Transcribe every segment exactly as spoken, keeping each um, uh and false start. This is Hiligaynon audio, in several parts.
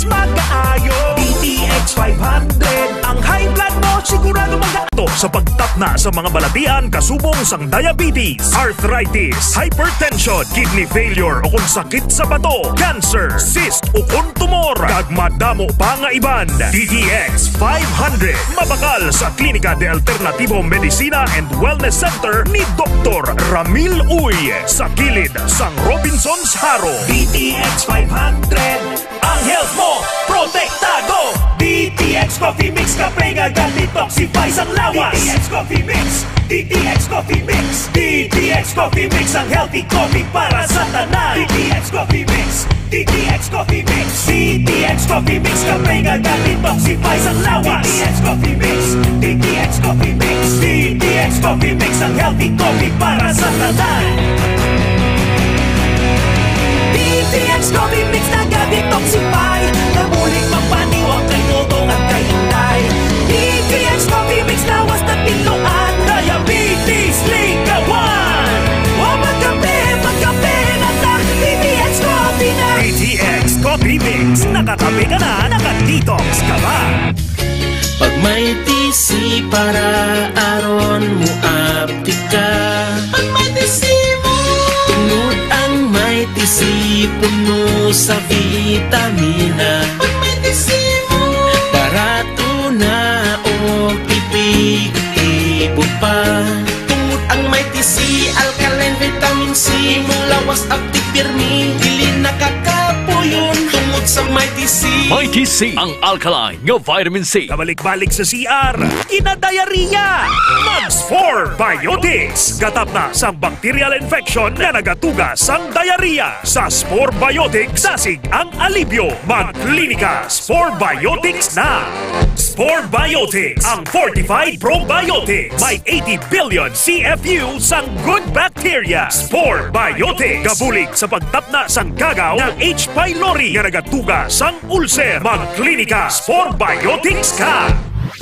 Magkaayo. D T X five hundred. Ang high blood mo, sigurado magkaayo. Sa pagtapna sa mga balatian kasubong sang diabetes, arthritis, hypertension, kidney failure, o kung sakit sa bato, cancer, cyst, o kung tumor, kag madamo pa nga iban. D T X five hundred. Mabakal sa Klinika de Alternativo Medicina and Wellness Center ni Doktor Ramil Uy, sa kilid sang Robinsons Jaro. D T X five hundred. Ang health mo, protektado. D T X Coffee Mix, kape nga ga-detoxify sang lawas. D T X Coffee Mix, D T X Coffee Mix, D T X Coffee Mix, ang healthy coffee para sa tanan. D T X Coffee Mix, D T X Coffee Mix, D T X Coffee Mix, kape nga ga-detoxify sang lawas. D T X Coffee Mix, D T X Coffee Mix, D T X Coffee Mix, ang healthy coffee para sa tanan. D T X Coffee Mix nagabitoxify, nabulig magpaniwang kay Dodong at kay Inday. D T X Coffee Mix lawas na tinluan, diabetes likawan. Wa magkape, magkape na ta, D T X Coffee na. D T X Coffee Mix, nakakape ka na, naka-detox ka pa. Pag may T C para aron mo aptika. Pag may T C mo. Tungod ang may T C puno sa vitamina. Pag may T C mo. Barato na o epektibo pa. Tungod ang may T C, alkaline vitamin C, imong lawas aptik pirmi, dili nakakapuyon. Tungod sa may T C. May T C, ang alkaline nga vitamin C. Kabalik-balik sa C R, kinadayariya. Mag Spore Biotics. Gatap na sang bacterial infection nga nagatuga sang diarrhea. Sa Spore Biotics, dasig ang alibyo. Mag Klinika Spore Biotics na. Spore Biotics, ang fortified probiotics. May eighty billion C F U sang good bacteria. Spore Biotics. Gabulig sa pagtapna sang kagaw nga H. pylori nga nagatuga sang ulcer. Mag Klinika Spore Biotics ka.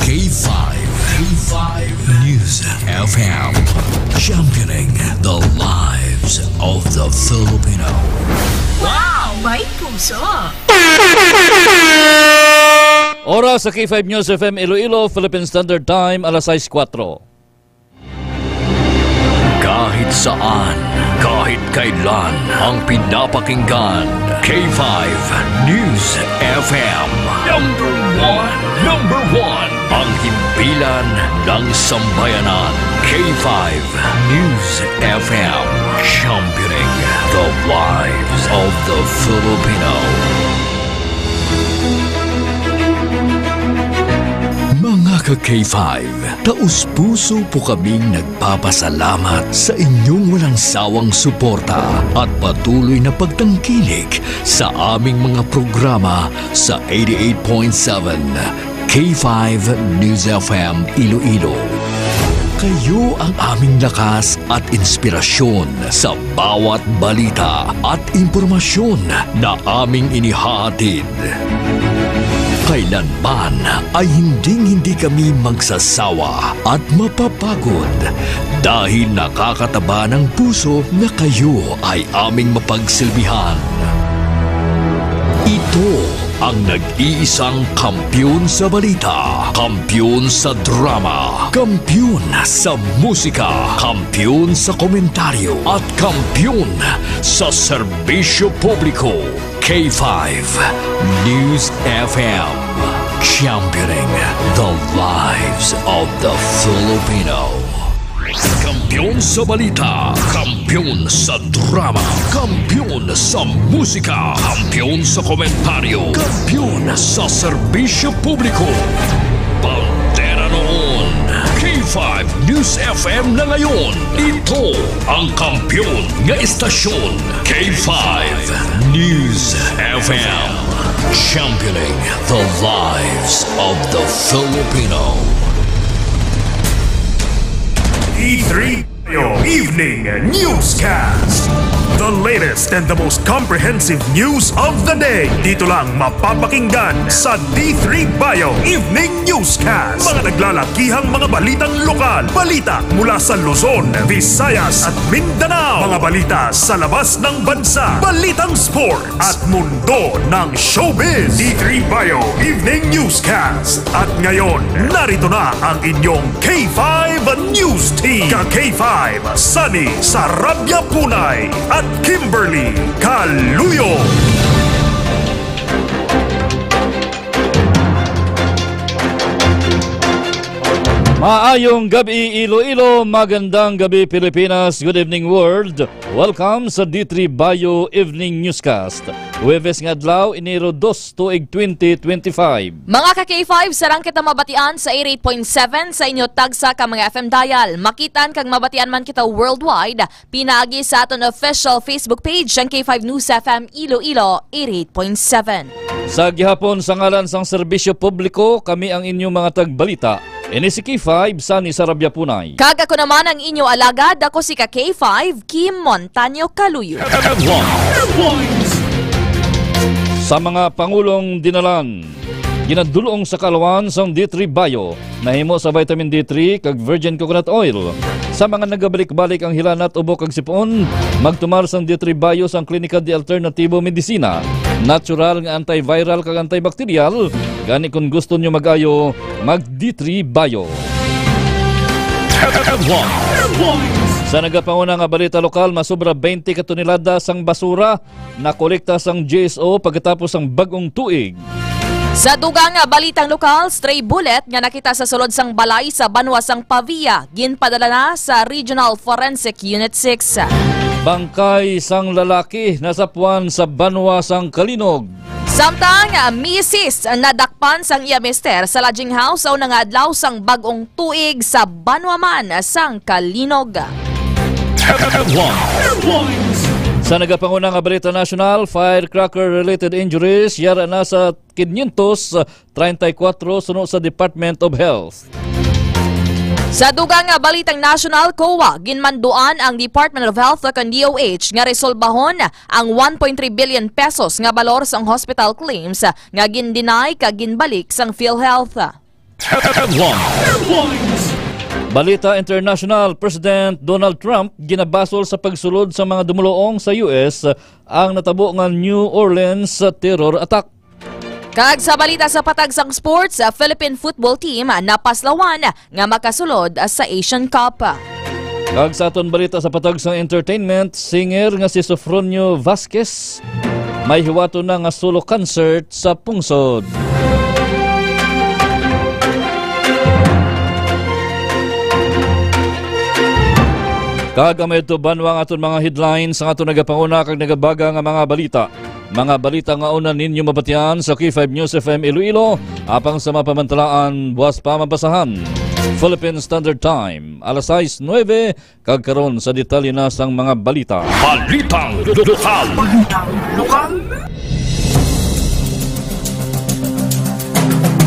K five, K five News F M, championing the lives of the Filipino. Wow! May puso! Oras sa K five News F M Iloilo, Philippine Standard Time, alas sais kuwatro. Kahit saan, kahit kailan, ang pinapakinggan, K five News F M. Number one, number one, ang himpilan ng sambayanan, K five News F M, championing the lives of the Filipino. Mga ka-K five, taos-puso po kaming nagpapasalamat sa inyong walang sawang suporta at patuloy na pagtangkilik sa aming mga programa sa eighty-eight point seven K five News F M Iloilo. Kayo ang aming lakas at inspirasyon sa bawat balita at impormasyon na aming inihahatid. Kailanman ay hinding-hindi kami magsasawa at mapapagod dahil nakakataba ng puso na kayo ay aming mapagsilbihan. Ito ang nag-iisang kampiyon sa balita, kampiyon sa drama, kampiyon sa musika, kampiyon sa komentaryo, at kampiyon sa serbisyo publiko. K five News F M, championing the lives of the Filipino. Kampiyon sa balita, kampiyon sa drama, kampiyon sa musika, kampiyon sa komentaryo, kampiyon sa serbisyo publiko. Bandera noon, K five News F M na ngayon. Ito ang kampiyon nga istasyon, K five News F M. Championing the lives of the Filipino. E three Evening Newscast. The latest and the most comprehensive news of the day. Dito lang mapapakinggan sa D three Bio Evening Newscast. Mga naglalakihang mga balitang lokal. Balita mula sa Luzon, Visayas at Mindanao. Mga balita sa labas ng bansa. Balitang sport at mundo ng showbiz. D three Bio Evening Newscast. At ngayon, narito na ang inyong K five News Team. Ka K five, Sunny Sarabia Punay at Kimberly Caluyo. Maayong gabi, Iloilo. Magandang gabi, Pilipinas. Good evening, world. Welcome sa D three Bio Evening Newscast. Huwebes nga adlaw, Enero dos, tuig twenty twenty-five. Mga ka K five, sarang kita mabatian sa eighty-eight point seven sa inyo tagsa ka mga F M dial. Makitaan kag mabatian man kita worldwide, pinaagi sa aton official Facebook page, ang K five News F M Iloilo eighty-eight point seven. Sa gihapon, sa ngalan sang serbisyo publiko, kami ang inyong mga tagbalita. Ini si K five, Sunny Sarabia Punay. Kag ako naman ang inyo alagad, ako si ka K five, Kim Montaño Caluyo. Headlines. Sa mga pangulong dinalan, ginadulong sa kaalawan sang D three Bio, nahimo sa vitamin D three kag virgin coconut oil. Sa mga nagabalik-balik ang hilanat, ubo kag sipon, magtumar sang D three Bio sang Klinika de Alternativo Medicina. Natural nga antiviral kag antibacterial, gani kon gusto nyo mag-ayo, mag D three Bio. Headlines. Sa nagapanguna nga balita lokal, masobra twenty ka tonelada sang basura nakolekta sang G S O pagkatapos sang bag-ong tuig. Sa dugang nga balitang lokal, stray bullet nga nakita sa sulod sang balay sa banwa sang Pavia, ginpadala na sa Regional Forensic Unit six. Bangkay sang lalaki nasapuan sa banwa sang Calinog. Samtang, ah, misis nadakpan sang iya mister sa lodging house sa una nga adlaw sang bag-ong tuig sa banwa man sang Calinog. Headlines. Sa nagapanguna nga balita nasyonal, firecracker-related injuries yara na sa quinientos treinta y cuatro suno sa Department of Health. Sa dugang nga balitang nasyonal, COA, ginmanduan ang Department of Health kag D O H nga resolbahon ang one point three billion pesos nga balor sang hospital claims nga gin-deny kag ginbalik sang PhilHealth. Headlines. Balita international, President Donald Trump ginabasol sa pagsulod sa mga dumuluong sa U S ang natabo nga New Orleans terror attack. Kag sa balita sa patag sang sports, Philippine football team napaslawan nga makasulod sa Asian Cup. Kag sa aton balita sa patag sang entertainment, singer nga si Sofronio Vasquez may hiwaton na nga solo concert sa pungsod. Kag amo ito, banwa, ang aton mga headlines, ang aton nagapanguna kag nagabaga nga mga balita. Mga balita nga una ninyo mabatian sa K five News F M Iloilo, apang sa mapamantalaan, buwas pa mabasahan. Philippine Standard Time, alas sais nuebe, kag karon sa detalye na sang mga balita. Balitang lokal.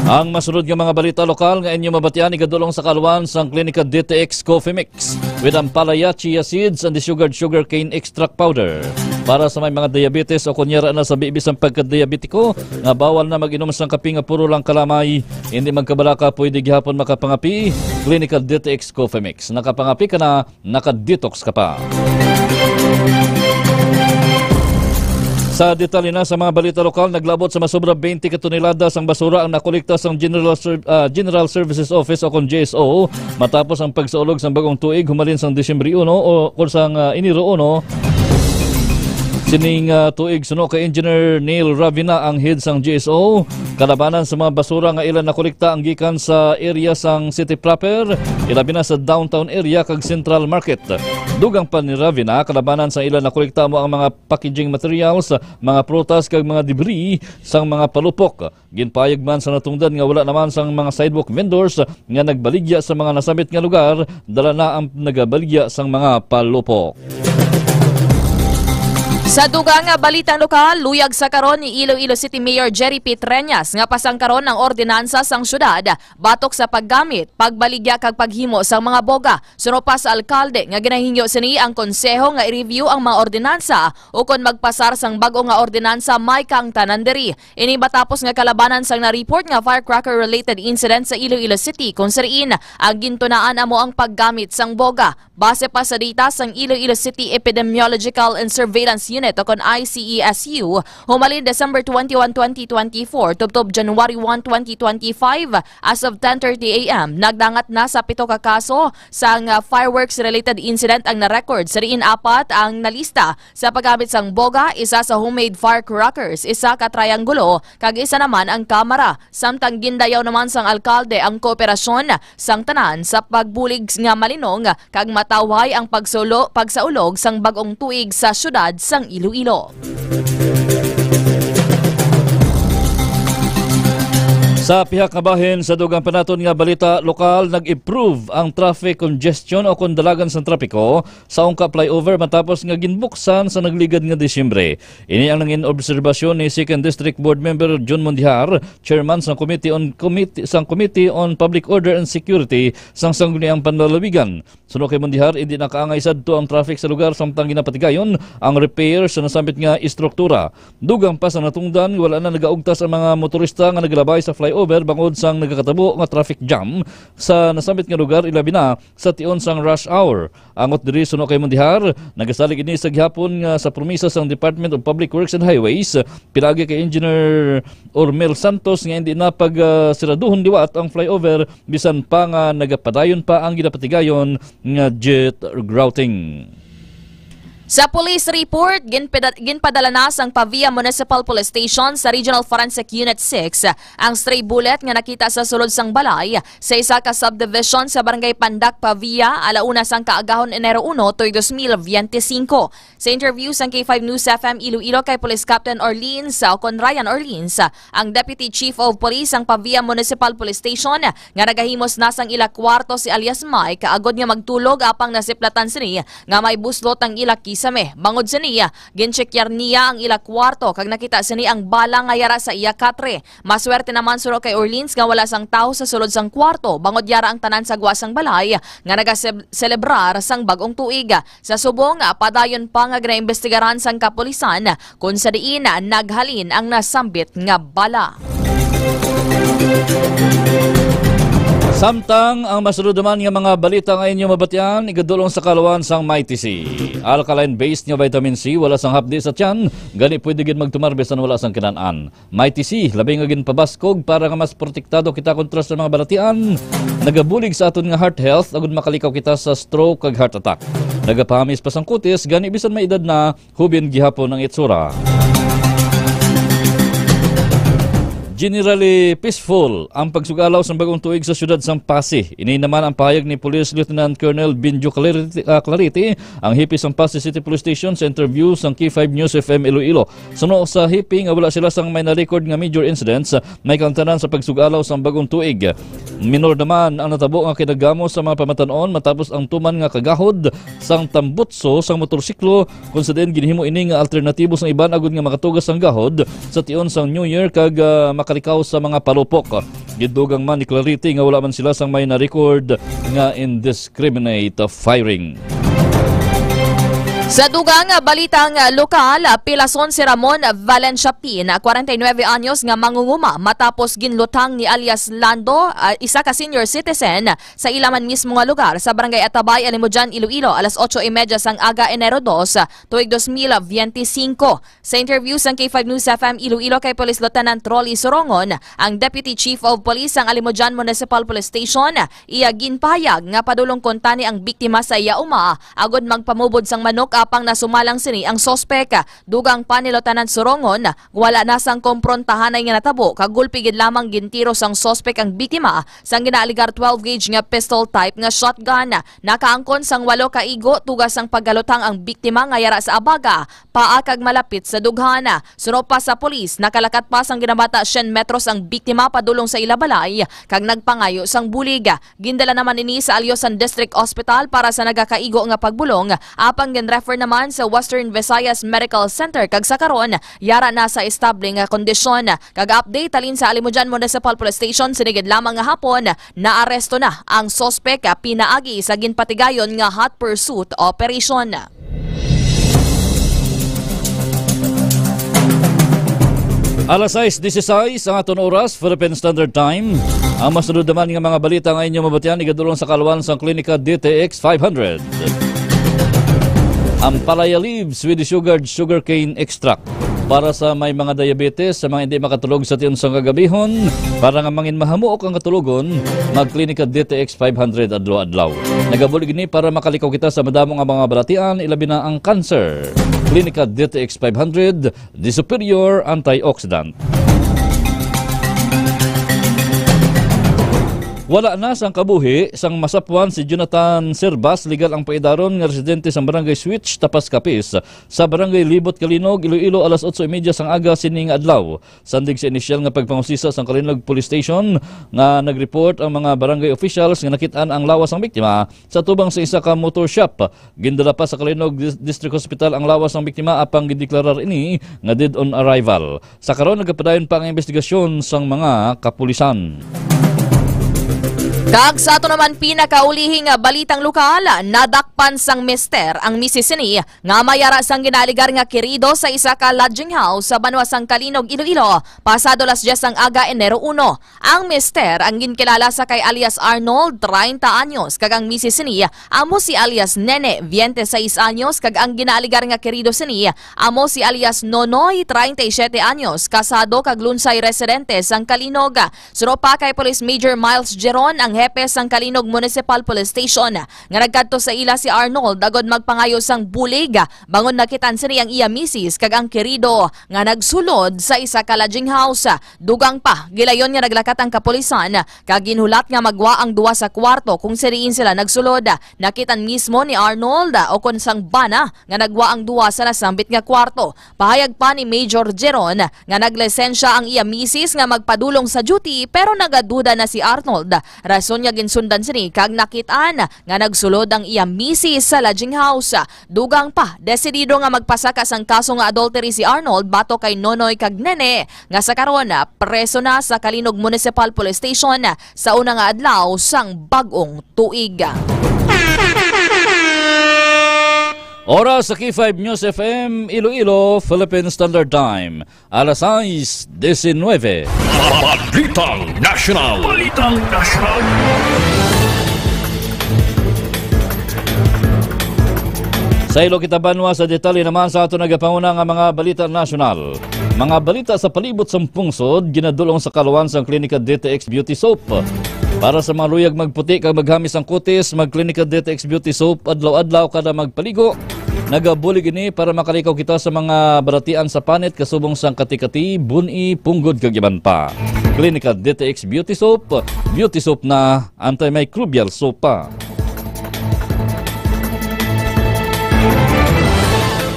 Ang masunod nga mga balita lokal nga inyo mabatian igadulong sa kaluan sang Klinika D T X Coffee Mix with ampalaya, chia seeds, and the sugared sugarcane extract powder. Para sa may mga diabetes o kunyara na sa bibi sang pagkadiabetiko nga bawal na mag-inom sang kape nga puro lang kalamay, hindi magkabalaka, pwede gihapon makapangapi. Clinical D T X Coffee Mix. Nakapangapi ka na, naka-detox ka pa. Sa detalye na sa mga balita lokal, naglabot sa masobra twenty ka tonelada sang basura ang nakolekta sang General Serv-, ah, General Services Office o kon G S O matapos ang pagsaulog sang bag-ong tuig humalin sang Disyembre uno o kon sang, ah, Enero uno. Sining, ah, tuig, suno kay Engineer Neil Ravina, ang head sang G S O, kalabanan sa mga basura nga ila nakolekta ang gikan sa area sang city proper, ilabi na sa downtown area kag Central Market. Dugang pa ni Ravina, kalabanan sa ila nakolekta mo ang mga packaging materials, mga prutas kag mga debris sang mga palupok. Ginpayag man sa natungdan nga wala naman sang mga sidewalk vendors nga nagbaligya sa mga nasamit nga lugar, dala na ang nagabaligya sang mga palupok. Sa dugang nga balitang lokal, luyag sa karon ni Iloilo City Mayor Jerry P. Treñas nga pasangkaron ang ordinansa sang syudad batok sa paggamit, pagbaligya kag paghimo sang mga boga. Suno pa sa alkalde nga ginahingyo sini ang konseho nga i-review ang mga ordinansa ukon magpasar sang bag-o nga ordinansa may kaangtanan diri. Ini matapos nga kalabanan sang na-report nga firecracker-related incident sa Iloilo City, kung sa diin ang gintunaan amo ang paggamit sang boga. Base pa sa data sang Iloilo City Epidemiological and Surveillance Unit, o kon I C E S U, humalin December twenty-one, twenty twenty-four, tubtob January one, twenty twenty-five, as of ten thirty A M, nagdangat na sa pito ka kaso sang, ah, fireworks-related incident ang na-record, sa diin apat ang nalista sa paggamit sang boga, isa sa homemade firecrackers, isa ka triangulo, kag isa naman ang kamera. Samtang gindayaw naman sang alkalde ang kooperasyon sang tanan sa pagbulig nga malinong kag matawhay ang pagsulo-, pagsaulog sang bag-ong tuig sa syudad sang Iloilo. Sa pihak nga bahin, sa dugang pa naton nga balita lokal, nag-improve ang traffic congestion o kon dalagan sang trapiko sa Ungka Flyover matapos nga ginbuksan sa nagligad nga Disyembre. Ini ang nangin obserbasyon ni Second District Board Member Jun Mondejar, chairman sang Committee on, Committee, sang Committee on Public Order and Security sang Sangguniang Panlalawigan. Suno kay Mondejar, indi na kaangay sadto ang traffic sa lugar samtang ginapatigayon ang repair sa nasambit nga istruktura. Dugang pa sa natungdan, wala na nagaugtas ang mga motorista nga nagalabay sa flyover bangod sang nagakatabo nga traffic jam sa nasambit nga lugar, ilabi na sa tion sang rush hour. Angot diri, suno kay Mondejar, nagasalig ini sa gihapon nga sa promisa sang Department of Public Works and Highways, pinaagi kay Engineer Ormel Santos, nga hindi na pag, ah, siraduhon liwat ang flyover bisan pa nga nagapadayon pa ang ginapatigayon nga jet grouting. Sa police report, ginpida-, ginpadala na sang Pavia Municipal Police Station sa Regional Forensic Unit six ang stray bullet nga nakita sa sulod sang balay sa isa ka subdivision sa Barangay Pandak, Pavia, ala una sang kaagahon, Enero uno, tuig dos mil biyente singko. Sa interview sang K five News F M Iloilo kay Police Captain Orleans, uh, kon Ryan Orleans, uh, ang Deputy Chief of Police sang Pavia Municipal Police Station, uh, nga nagahimos na sang ila kwarto si alias Mike, uh, agod nga magtulog, apang nasiplatan sini nga may buslot ang ila kisame. Bangod sini, uh, ginchekyar niya ang ila kwarto kag nakita sini ang bala nga yara sa iya katre. Maswerte naman, suno kay Orleans, nga wala sang tawo sa sulod sang kwarto, bangod yara ang tanan sa gwa sang balay nga nagaselebrar sang bag-ong tuig. Sa subong, padayon pa nga ginaimbestigaran sang kapulisan kon sa diin naghalin ang nasambit nga bala. Samtang ang masunod naman nga mga balita nga inyo mabatian, igadulong sa kaalawan sang Mighty C. Alkaline-based nga vitamin C, wala sang hapdi sa tiyan, gani pwede gid magtumar bisan wala sang kinan-an. Mighty C, labi nga ginpabaskog para nga mas protektado kita kontra sa mga balatian. Nagabulig sa aton nga heart health agud makalikaw kita sa stroke kag heart attack. Nagapahamis pa sang kutis, gani bisan may edad na, hubin gihapon ang itsura. Generally peaceful ang pagsugalaw sang bag-ong tuig sa siyudad sang Passi. Ini naman ang pahayag ni Police Lieutenant Colonel Benjo Clarity, ah, Clarity, ang hepe sang Passi City Police Station, sa interview sang K five News F M Iloilo. Suno sa hepe nga wala sila sang may na-record nga major incidents, may kaangtanan sa pagsugalaw sang bag-ong tuig. Minor naman ang natabo nga kinagamo sa mga pamatan-on matapos ang tuman nga kagahod sang tambutso sang motorsiklo, kung sa diin ginhimo ini nga alternatibo sang iban agud nga makatugas sang gahod sa tion sang New Year kag, ah, makalikaw sa mga palupok. Gidugang man ni Clarity nga wala man sila sang may na-record nga indis- indiscriminate firing. Sa dugang balitang lokal, pilason si Ramon Valencia Pin, kwarenta y nuebe anyos, nga mangunguma matapos ginlutang ni alias Lando, ah, isa ka senior citizen, sa ila man mismo nga lugar sa Barangay Atabay, Alimodian, Iloilo, alas otso y media sang aga, Enero dos, tuig dos mil biyente singko. Sa interview sang K five News F M Iloilo kay Police Lieutenant Rolly Sorongon, ang Deputy Chief of Police sang Alimodian Municipal Police Station, iya ginpahayag nga padulong kuntani ang biktima sa iya uma agod magpamubod sang manok apang nasumalang sini ang suspek. Dugang pa ni Lieutenant Sorongon, wala na sang komprontahanay nga natabo kag gulpi gid lamang gintiro sang suspek ang biktima sang ginaaligar twelve gauge nga pistol type nga shotgun. Nakaangkon sang walo ka igo tuga sang pagkalutang ang biktima nga yara sa abaga, paa kag malapit sa dughan. Suno pa sa pulis, nakalakat pa sang ginamata syen metros ang biktima padulong sa ila balay kag nagpangayo sang bulig. Gindala naman ini sa Alyosan District Hospital para sa nagakaigo nga pagbulong, apang ginref- transfer naman sa Western Visayas Medical Center kag sa karon yara na sa estable nga kondisyon. Kag update halin sa Alimodian Municipal Police Station, sini gid lamang nga hapon naaresto na ang suspek pinaagi sa ginpatigayon nga hot pursuit operation. Alas sais dieciséis ang aton oras, Philippine Standard Time. Ang masunod naman nga mga balita nga inyo mabatian igadulong sa kaluan sang Klinika D T X five hundred. Ang palaya leaves with sugared sugarcane extract para sa may mga diabetes, sa mga hindi makatulog sa tiyon sang kagabihon, para nga mangin mahamuok ang katulogon, magklinika D T X five hundred adlaw-adlaw. Nagabulig ini para makalikaw kita sa madamo nga mga balatian, ilabi na ang cancer. Klinika D T X five hundred, the superior antioxidant. Wala na sang kabuhi sang masapwan si Jonathan Servas, legal ang paidaron nga residente sa Barangay Switch, Tapas Capiz, sa Barangay Libot, Calinog, Iloilo, alas otso y media sang aga sini nga adlaw. Sandig sa inisyal nga pagpangusisa sang Calinog Police Station nga nag-report ang mga barangay officials nga nakit-an ang lawas sang biktima sa tubang sa isa ka motor shop. Gindala pa sa Calinog Dis-, District Hospital ang lawas sang biktima, apang gideklarar ini nga dead on arrival. Sa karon, nagapadayon pa ang investigasyon sang mga kapulisan. Kag sa ato naman pinakaulihi nga balitang lokal, nadakpan sang mister ang misis sini nga may ara sang ginaaligar nga kerido sa isa ka lodging house sa banwa sang Calinog, Iloilo, pasado las diez ang aga, Enero uno. Ang mister ang ginkilala sa kay alias Arnold, treinta anyos, kag ang misis sini amo si alias Nene, veinte seis anyos, kag ang ginaaligar nga kerido sini amo si alias Nonoy, treinta y siete anyos, kasado kag lunsay residente sang Calinog. Suno pa kay Police Major Miles Geron, ang hepe sang Calinog Municipal Police Station, nga nagkadto sa ila si Arnold agod magpangayo sang bulig, bangon nakit-an sini ang iya misis kag ang kerido nga nagsulod sa isa ka lodging house. Dugang pa, gilayon nga naglakat ang kapulisan kag ginhulat nga magwa ang duha sa kwarto kung sa diin sila nagsulod. Nakit-an mismo ni Arnold, o kon sang bana, nga nagwa ang duha sa nasambit nga kwarto. Pahayag pa ni Major Geron nga naglisensya ang iya misis nga magpadulong sa duty, pero nagaduda na si Arnold, rason nga ginsundan sini kag nakit-an nga nagsulod ang iya misis sa lodging house. Dugang pa, desidido nga magpasaka sang kaso nga adultery si Arnold batok kay Nonoy kag Nene, nga sa karon, preso na sa Calinog Municipal Police Station sa una nga adlaw sang bag-ong tuig. Oras sa K five News F M Iloilo, Philippine Standard Time, alas sais diecinueve. Balitang National. Balitang National. Sa ilo kita banwa, sa detalye naman sa ato nagapanguna nga mga balita nasyonal. Mga balita sa palibot sang pungsod, ginadulong sa kaluan sang Klinika D T X Beauty Soap. Para sa mga luyag magputi kag maghamis ang kutis, mag-Klinika D T X Beauty Soap adlaw-adlaw kada magpaligo. Nagabulig ini para makalikaw kita sa mga balatian sa panit kasubong sang kati-kati, bun-i, punggod kag iban pa. Klinika D T X Beauty Soap, beauty soap na, antimicrobial soap pa.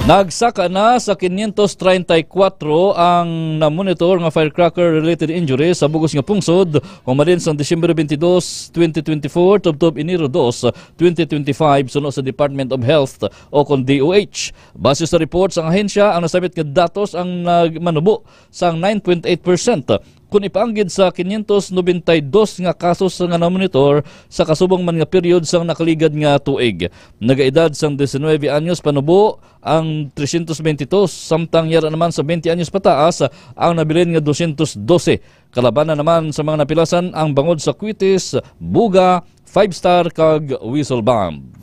Nagsaka na sa quinientos treinta y cuatro ang namonitor nga firecracker-related injury sa bugos nga pungsod humalin sang Disyembre twenty-dos, twenty twenty-four, tubtob Enero dos, twenty twenty-five, suno sa Department of Health o kon D O H. Base sa report sang ahensya, ang nasabit nga datos ang nagmanubo sang nine point eight percent. Kon ipaanggid sa quinientos noventa y dos nga kasos nga namonitor sa kasubong man nga period sang nakaligad nga tuig, nagaedad sang diecinueve anyos panubo ang trescientos veintidos, samtang yara naman sa twenty anyos pataas ang nabilin nga dosyentos dose. Kalabanan naman sa mga napilasan ang bangod sa kwitis, buga, five star kag whistle bomb.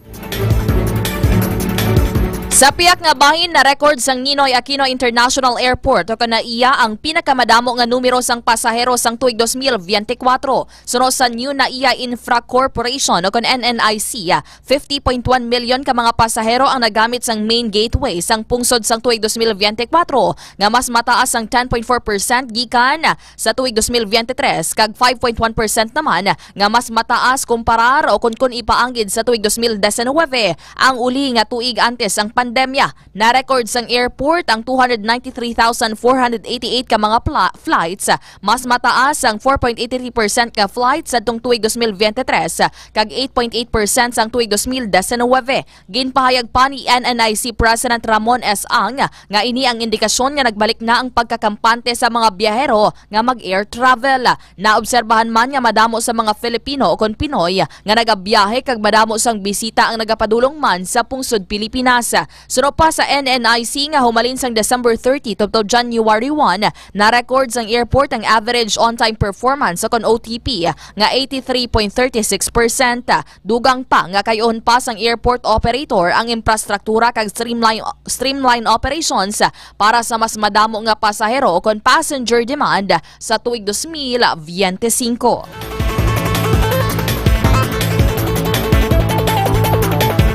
Sa piyak nga bahin, na-record sang Ninoy Aquino International Airport o kon NAIA ang pinakamadamo nga numero sang pasahero sang tuig dos mil biyente kwatro. Suno sa New NAIA Infra Corporation o kon N N I C, fifty point one million ka mga pasahero ang nagamit sang main gateway sang pungsod sang tuig dos mil biyente kwatro, nga mas mataas sang ten point four percent gikan sa tuig dos mil biyente tres, kag five point one percent naman nga mas mataas kumparar o kon, kon ipaanggid sa tuig dos mil diecinuebe, ang uli nga tuig antes ang pandemya, na-record sang airport ang two hundred ninety-three thousand four hundred eighty-eight ka mga pla-, flights, mas mataas ang four point eighty-three percent ka flights sadtong tuig dos mil twenty-three kag eight point eight percent sang tuig dos mil diecinuebe. Ginpahayag pa ni N N I C President Ramon S. Ang nga ini ang indikasyon nga nagbalik na ang pagkakampante sa mga biyahero nga mag-air travel. Naobserbahan man nga madamo sa mga Filipino o kon Pinoy nga nagabiyahe kag madamo sang bisita ang nagapadulong man sa pungsod Pilipinas. Suno pa sa N N I C nga humalin sang December thirty tubtob January one, na-record sang airport ang average on-time performance o kon O T P nga eighty-three point thirty-six percent. Dugang pa nga kay-on pa sang airport operator ang infrastruktura kag streamline, streamline operations para sa mas madamo nga pasahero o kon passenger demand sa tuig dos mil biyente singko.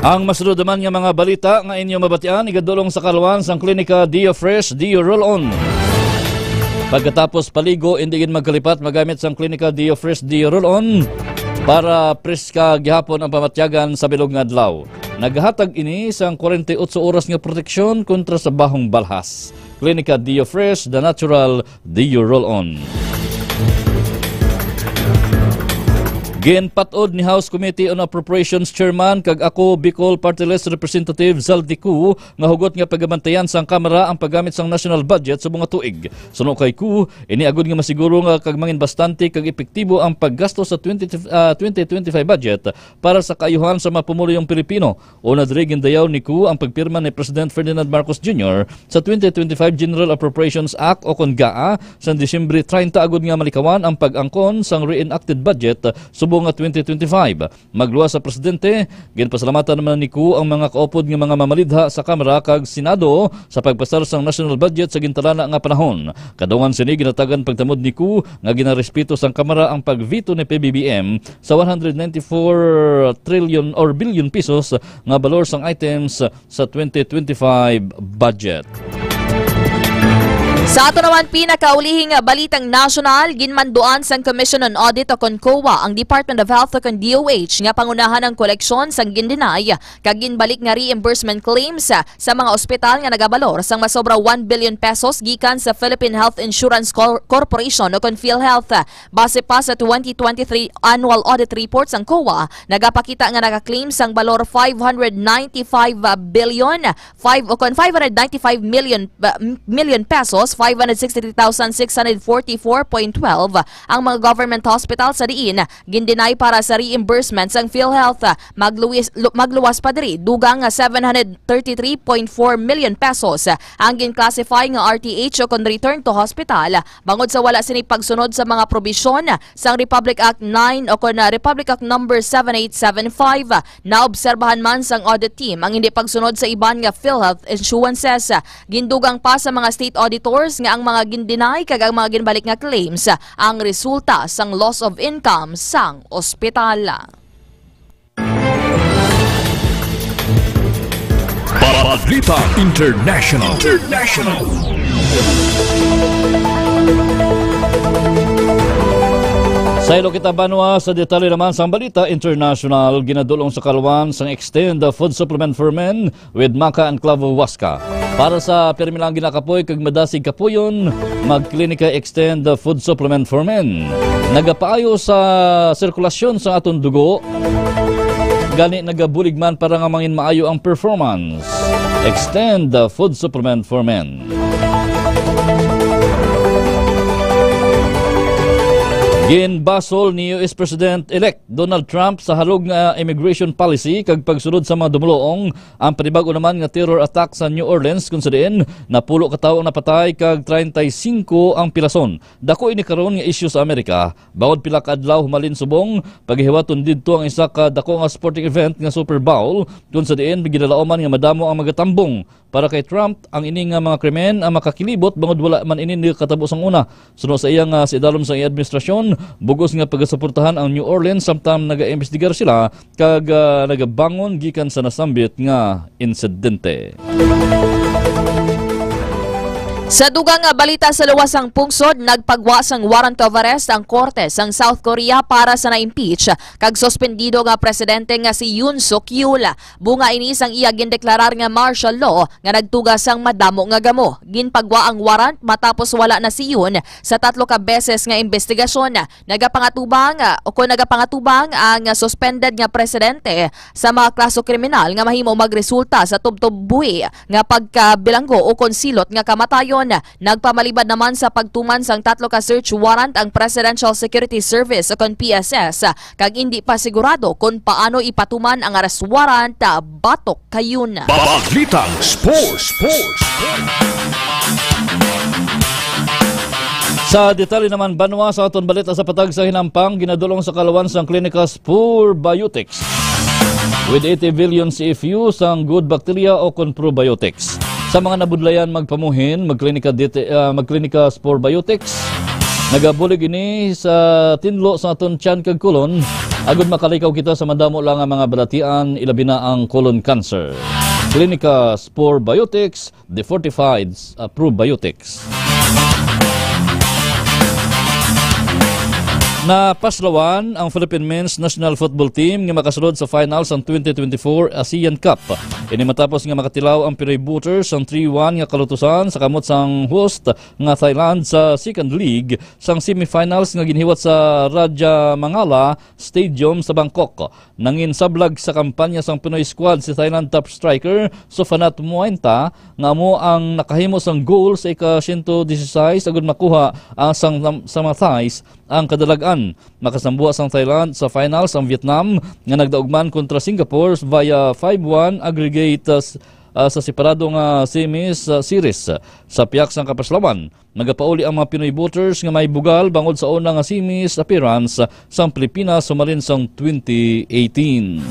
Ang masunod naman nga mga balita nga inyo mabatian, igadulong sa kaluan sang Klinika Dio Fresh, Dio Roll-On. Pagkatapos paligo, indi gid magkalipat magamit sang Klinika Dio Fresh, Dio Roll-On para preska gihapon ang pamatyagan sa bilog nga adlaw. Naghatag ini sang kwarenta y otso oras nga proteksyon kontra sa bahong balhas. Klinika Dio Fresh, the natural Dio Roll-On. Ginpat-od ni House Committee on Appropriations Chairman kag Ako Bicol Party List Representative Zaldy Cu nga hugot nga pagabantayan sang Kamara ang paggamit sang national budget subong nga tuig. Suno kay Cu, ini agud nga masiguro nga kag mangin bastante kag epektibo ang paggasto sa twenty, ah, twenty twenty-five budget para sa kaayuhan sa mga pumuluyong Pilipino. Una diri, gindayaw ni Cu ang pagpirma ni President Ferdinand Marcos Junior sa twenty twenty-five General Appropriations Act o kon GAA sang Disyembre treinta agud nga malikawan ang pag-angkon sang reenacted budget subong nga twenty twenty-five. Magluwas sa presidente, ginpasalamatan naman ni Cu ang mga kaupod nga mga mamalidha sa Kamara kag Senado sa pagpasar sang national budget sa gintalana nga panahon. Kadungan sini, ginatagan pagtamod ni Cu nga ginarespeto sang Kamara ang pag-veto ni P B B M sa one hundred ninety-four trillion or billion pesos nga balor sang items sa twenty twenty-five budget. Sa ato naman pinakaulihing balitang nasyonal, ginmanduan sang Commission on Audit o kon COA ang Department of Health o kon D O H nga pangunahan ang koleksyon sang gin-deny kag ginbalik nga reimbursement claims sa mga ospital nga nagabalor sang masobra one billion pesos gikan sa Philippine Health Insurance Cor-, Corporation o kon PhilHealth. Base pa sa twenty twenty-three annual audit report sang COA, nagapakita nga naka-claim sang balor five hundred ninety-five billion, five, o kon five hundred ninety-five million, uh, million pesos, five hundred sixty-three thousand six hundred forty-four point twelve ang mga government hospital sa diin gin-deny para sa reimbursement sang PhilHealth. Magluwis-, lu-, magluwas pa diri, dugang nga seven hundred thirty-three point four million pesos ang gin-classify nga R T H o kon return to hospital bangod sa wala sini pagsunod sa mga probisyon sang Republic Act nine o kon, ah, Republic Act Number seven eight seven five. Naobserbahan man sang audit team ang hindi pagsunod sa iban nga PhilHealth issuances. Gindugang pa sa mga state auditors nga ang mga gin-deny kag ang mga ginbalik nga claims ang resulta sang loss of income sang ospital. Balita International. International. Saylo kita banwa sa detalye naman sang balita international. Ginadulong sa kaluan sang Extend Food Supplement for Men with Maca and Clavo Huasca. Para sa pirmi lang ginakapoy kag madasig kapuyon, mag-Klinika Extend Food Supplement for Men. Nagapaayo sa sirkulasyon sa aton dugo. Gani nagabulig man para nga mangin maayo ang performance. Extend the food supplement for men. Ginbasol ni U S President-elect Donald Trump sa halog nga immigration policy kag pagsulod sa mga dumoloong ang panibag-o naman nga terror attack sa New Orleans, kung sa diin napulo ka tawo ang napatay kag treinta y cinco ang pilason. Dako ini karon nga isyu sa Amerika. Bangod pila ka adlaw humalin subong, pagahiwaton didto ang isa ka dako nga sporting event nga Super Bowl, kung sa diin ginalauman nga madamo ang magatambong. Para kay Trump, ang ini nga mga krimen ang makakilibot bangod wala man ini nagakatabo sang una. Suno sa iya nga sa idalom sang iya administrasyon, bug-os nga pagasuportahan ang New Orleans samtang nagaimbestigar sila kag, ah, nagabangon gikan sa nasambit nga insidente. Sa dugang nga balita sa luwas sang pungsod, nagpagwa sang warrant of arrest ang korte sang South Korea para sa na-impeach kag suspendido nga presidente nga si Yoon Suk Yeol. Bunga ini sang iya gindeklarar nga martial law nga nagtuga sang madamo nga gamo. Ginpagwa ang warrant matapos wala na si Yoon sa tatlo ka beses nga investigasyon. Nagapangatubang, ah, o kon nagapangatubang ang suspended nga presidente sa mga kaso kriminal nga mahimo magresulta sa tubtob buhi nga pagkabilanggo o kon silot nga kamatayon. Nagpamalibad naman sa pagtuman sang tatlo ka search warrant ang Presidential Security Service o kon P S S, kag indi pa sigurado kon paano ipatuman ang arrest warrant, ah, batok kayon. Balitang Sports. Sports. Sa detalye naman, banwa, sa aton balita sa patag sa hinampang, ginadulong sa kalawan sang Klinika Spur Biotics with eighty billion C F U sang good bacteria o kon probiotics. Sa mga nabudlayan magpamuhin, magklinika diti-, ah, magklinika Spur Biotics. Nagabulig ini sa tinlo sa aton tiyan kag kulon, agud makalikaw kita sa madamo lang nga mga balatian, ilabi na ang colon cancer. Klinika Spur Biotics, the fortified, uh, probiotics. Napaslawan ang Philippine Men's National Football Team nga makasulod sa finals sang twenty twenty-four ASEAN Cup. Ini matapos nga makatilaw ang Pinoy Boaters sang three one nga kalutusan sa kamot sang host nga Thailand sa second leg sang semifinals nga ginhiwat sa Rajamangala Stadium sa Bangkok. Nanginsablag sa kampanya sang Pinoy squad si Thailand top striker Sophanat Muaynta, nga amo ang nakahimo sang goal sa ika-siyento disisais agud makuha ang sang, sa mga Thais ang kadalag-an. Makasambuha sang Thailand sa finals ang Vietnam, nga nagdaog man kontra Singapore via five one aggregate, uh, s-, uh, sa separado nga semis, uh, series. Sa piyak sang kapaslawan, nagapauli ang mga Pinoy Boaters nga may bugal bangod sa una nga semis appearance sang Pilipinas sumalin sang twenty eighteen.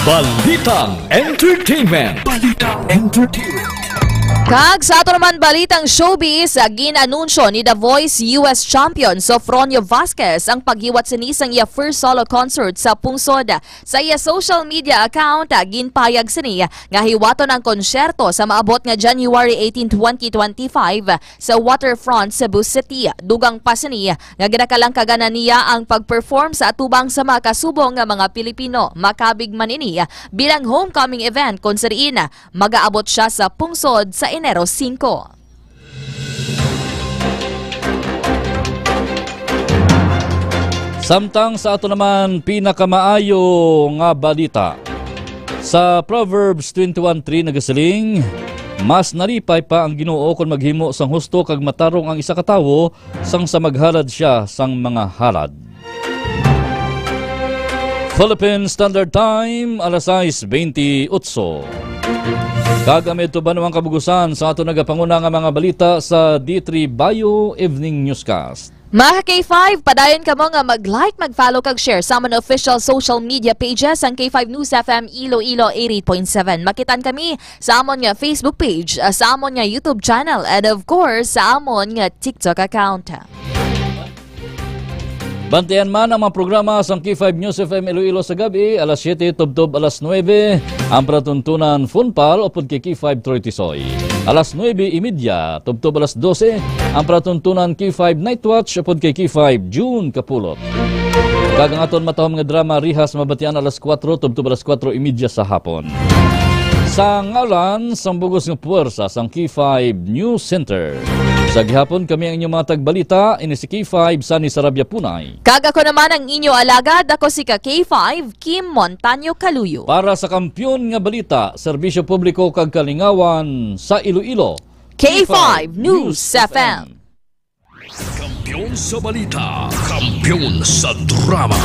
Balitang Entertainment. Balitang Entertainment. Kag sa ato naman balitang showbiz, ah, gin-anunsyo ni The Voice U S champion Sofronio Vasquez ang paghiwat sini sang iya first solo concert sa pungsod. Sa iya social media account, ah, ginpahayag sini nga hiwaton ang konsyerto sa maabot nga January eighteen, twenty twenty-five sa Waterfront, Cebu City. Dugang pa sini nga ginakalangkagan na niya ang pag-perform sa atubang sa mga kasubong nga mga Pilipino. Makabig man ini bilang homecoming event kon sa diin magaabot sia sa pungsod sa Enero singko. Samtang sa ato naman pinakamaayo nga balita, sa Proverbs twenty-one three nagasiling, "Mas nalipay pa ang Ginoo kon maghimo sang husto kag matarong ang isa ka tawo sang sa maghalad sia sang mga halad." Philippine Standard Time, alas sais bentiocho. Kag amo ito ba naman kabugusan sa ato nagapanguna nga mga balita sa D three Bio Evening Newscast. Mga ka K five, padayon kamo nga mag-like, mag-follow kag share sa amon official social media pages, ang K five News F M Iloilo eighty-eight point seven. Makitaan kami sa amon nga Facebook page, ah, sa amon nga YouTube channel, and of course, sa amon nga TikTok account. Bantayan man ang mga programa sang K five News F M Iloilo sa gab-i, alas siyete tubtob alas nuebe, ang palatuntunan Funpal upod kay K five Troy Tisoy. Alas nuebe y media tubtob alas dose, ang palatuntunan K five Night Watch upod kay K five June Kapulot. Kag ang aton matahom nga drama Rihas mabatian alas kuwatro tubtob alas kuwatro y media sa hapon. Sa ngalan sang bugos nga puwersa sang K five News Center, sa gihapon kami ang inyong mga tagbalita, ini si K five Sunny Sarabia Punay. Kag ako naman ang inyo alagad, ako si ka K five, Kim Montaño Caluyo. Para sa Kampiyon nga Balita, Serbisyo Publiko kag Kalingawan sa Iloilo, K five News F M. Kampiyon sa balita, kampiyon sa drama.